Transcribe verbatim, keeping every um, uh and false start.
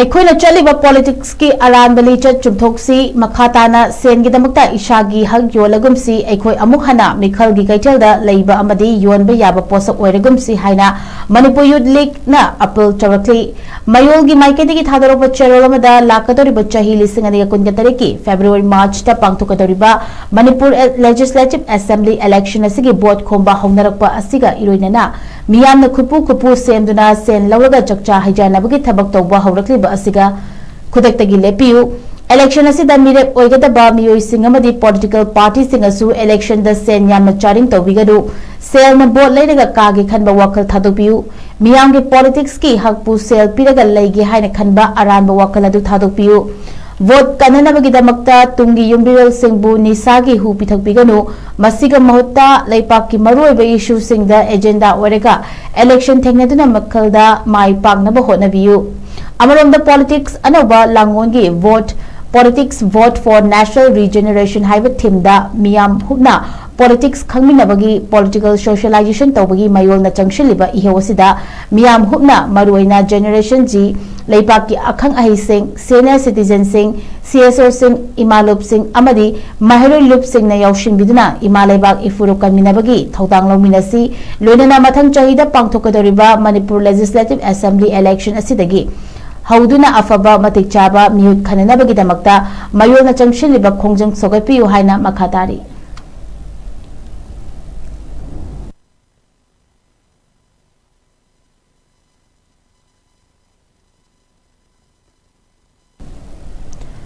ꯑꯩꯈꯣꯏꯅ ꯆꯠꯂꯤꯕ ꯄꯣꯂꯤꯇꯤꯛꯁꯀꯤ ꯑꯔꯥꯟꯕ ꯂꯤꯆꯠ ꯆꯨꯝꯊꯣꯛꯁꯤ꯫ ꯃꯈꯥ ꯇꯥꯅ ꯁꯦꯟꯒꯤꯗꯃꯛꯇ ꯏꯁꯥꯒꯤ ꯍꯛ ꯌꯣꯜꯂꯒꯨꯝꯁꯤ꯫ ꯑꯩꯈꯣꯏ ꯑꯃꯨꯛ ꯍꯟꯅ ꯃꯤꯈꯜꯒꯤ ꯀꯩꯊꯦꯜꯗ ꯂꯩꯕ ꯑꯃꯗꯤ ꯌꯣꯟꯕ ꯌꯥꯕ ꯄꯣꯠꯁꯛ ꯑꯣꯏꯔꯒꯨꯝꯁꯤ ꯍꯥꯏꯅ ꯃꯅꯤꯄꯨꯔ ꯌꯨꯠ ꯂꯤꯒꯅ ꯑꯄꯤꯜ ꯇꯧꯔꯛꯂꯤ꯫ ꯃꯌꯣꯜꯒꯤ ꯃꯥꯏꯀꯩꯗꯒꯤ ꯊꯥꯗꯣꯔꯛꯄ ꯆꯦꯔꯣꯜ ꯑꯃꯗ ꯂꯥꯛꯀꯗꯧꯔꯤꯕ ꯆꯍꯤ ꯂꯤꯁꯤꯡ ꯑꯅꯤꯒ ꯀꯨꯟꯒ ꯇꯔꯦꯠꯀꯤ ꯐꯦꯕ꯭ꯔꯨꯋꯥꯔꯤ ꯃꯥꯔꯆꯇ ꯄꯥꯡꯊꯣꯛꯀꯗꯧꯔꯤꯕ ꯃꯅꯤꯄꯨꯔ ꯂꯦꯖꯤꯁꯂꯦꯇꯤꯚ ꯑꯦꯁꯦꯝꯕ꯭ꯂꯤ ꯏꯂꯦꯛꯁꯟ ꯑꯁꯤꯒꯤ ꯚꯣꯠ ꯈꯣꯝꯕ ꯍꯧꯅꯔꯛꯄ ꯑꯁꯤꯒ ꯏꯔꯣꯏꯅꯅ ꯃꯤꯌꯥꯝꯅ ꯈꯨꯠꯄꯨ ꯈꯨꯠꯄꯨ ꯁꯦꯝꯗꯨꯅ ꯁꯦꯟ ꯂꯧꯔꯒ ꯆꯥꯛꯆꯥ ꯍꯩꯖꯥꯟꯅꯕꯒꯤ ꯊꯕꯛ ꯇꯧꯕ ꯍꯧꯔꯛꯂꯤꯕ ꯑꯁꯤꯒ ꯈꯨꯗꯛꯇꯒꯤ ꯂꯦꯞꯄꯤꯌꯨ꯫ ꯏꯂꯦꯛꯁꯟ ꯑꯁꯤꯗ ꯃꯤꯔꯦꯞ ꯑꯣꯏꯒꯗꯕ ꯃꯤꯑꯣꯏꯁꯤꯡ ꯑꯃꯗꯤ ꯄꯣꯂꯤꯇꯤꯀꯦꯜ ꯄꯥꯔꯇꯤꯁꯤꯡꯅꯁꯨ ꯏꯂꯦꯛꯁꯟꯗ ꯁꯦꯟ ꯌꯥꯝꯅ ꯆꯥꯗꯤꯡ ꯇꯧꯕꯤꯒꯅꯨ꯫ ꯁꯦꯜꯅ ꯚꯣꯠ ꯂꯩꯔꯒ ꯀꯥꯒꯦ ꯈꯟꯕ ꯋꯥꯈꯜ ꯊꯥꯗꯣꯛꯄꯤꯌꯨ꯫ ꯃꯤꯌꯥꯝꯒꯤ ꯄꯣꯂꯤꯇꯤꯛꯁꯀꯤ ꯍꯛꯄꯨ ꯁꯦꯜ ꯄꯤꯔꯒ ꯂꯩꯒꯦ ꯍꯥꯏꯅ ꯈꯟꯕ ꯑꯔꯥꯟꯕ ꯋꯥꯈꯜ ꯑꯗꯨ ꯊꯥꯗꯣꯛꯄꯤꯌꯨ꯫ ꯚꯣꯠ ꯀꯟꯅꯅꯕꯒꯤꯗꯃꯛꯇ ꯇꯨꯡꯒꯤ ꯌꯨꯝꯕꯤꯔꯦꯜꯁꯤꯡꯕꯨ ꯅꯤꯁꯥꯒꯤ ꯍꯨ ꯄꯤꯊꯛꯄꯤꯒꯅꯨ꯫ ꯃꯁꯤꯒ ꯃꯍꯨꯠꯇ ꯂꯩꯄꯥꯛꯀꯤ ꯃꯔꯨꯑꯣꯏꯕ ꯏꯁꯨꯁꯤꯡꯗ ꯑꯦꯖꯦꯟꯗꯥ ꯑꯣꯏꯔꯒ ꯏꯂꯦꯛꯁꯟ ꯊꯦꯡꯅꯗꯨꯅ ꯃꯈꯜꯗ ꯃꯥꯏ ꯄꯥꯛꯅꯕ ꯍꯣꯠꯅꯕꯤꯌꯨ꯫ ꯑꯃꯔꯣꯝꯗ ꯄꯣꯂꯤꯇꯤꯛꯁ ꯑꯅꯧꯕ ꯂꯥꯡꯑꯣꯟꯒꯤ vote, Politics Vote for National Regeneration ꯍꯥꯏꯕ ꯊꯤꯝꯗ ꯃꯤꯌꯥꯝ ꯍꯨꯞꯅ ꯄꯣꯂꯤꯇꯤꯛꯁ ꯈꯪꯃꯤꯟꯅꯕꯒꯤ ꯄꯣꯂꯤꯇꯤꯀꯦꯜ ꯁꯣꯁꯤꯌꯦꯂꯥꯏꯖꯦꯁꯟ ꯇꯧꯕꯒꯤ ꯃꯌꯣꯜꯅ ꯆꯪꯁꯤꯜꯂꯤꯕ ꯏꯍꯧ ꯑꯁꯤꯗ ꯃꯤꯌꯥꯝ ꯍꯨꯞꯅ ꯃꯔꯨꯑꯣꯏꯅ ꯖꯦꯅꯦꯔꯦꯁꯟ ꯖꯤ, ꯂꯩꯄꯥꯛꯀꯤ ꯑꯈꯪ ꯑꯍꯩꯁꯤꯡ, ꯁꯦꯅꯤꯌꯔ ꯁꯤꯇꯤꯖꯟꯁꯤꯡ, ꯁꯤ ꯑꯦꯁ ꯑꯣꯁꯤꯡ, ꯏꯃꯥꯂꯣꯞꯁꯤꯡ ꯑꯃꯗꯤ ꯃꯍꯩꯔꯣꯏ ꯂꯨꯞꯁꯤꯡꯅ ꯌꯥꯎꯁꯤꯟꯕꯤꯗꯨꯅ ꯏꯃꯥ ꯂꯩꯕꯥꯛ ꯏꯐꯨꯔꯨꯞ ꯀꯟꯃꯤꯟꯅꯕꯒꯤ ꯊꯧꯗꯥꯡ ꯂꯧꯃꯤꯟꯅꯁꯤ꯫ ꯂꯣꯏꯅꯅ ꯃꯊꯪ ꯆꯍꯤꯗ ꯄꯥꯡꯊꯣꯛꯀꯗꯧꯔꯤꯕ ꯃꯅꯤꯄꯨꯔ ꯂꯦꯖꯤꯁꯂꯦꯇꯤꯚ ꯑꯦꯁꯦꯝꯕ꯭ꯂꯤ ꯏꯂꯦꯛꯁꯟ ꯑꯁꯤꯗꯒꯤ ꯍꯧꯗꯨꯅ ꯑꯐꯕ ꯃꯇꯤꯛ ꯆꯥꯕ ꯃꯤꯍꯨꯠ ꯈꯟꯅꯅꯕꯒꯤꯗꯃꯛꯇ ꯃꯌꯣꯜꯅ ꯆꯪꯁꯤꯜꯂꯤꯕ ꯈꯣꯡꯖꯪ ꯁꯧꯒꯠꯄꯤꯌꯨ ꯍꯥꯏꯅ ꯃꯈꯥ ꯇꯥꯔꯤ꯫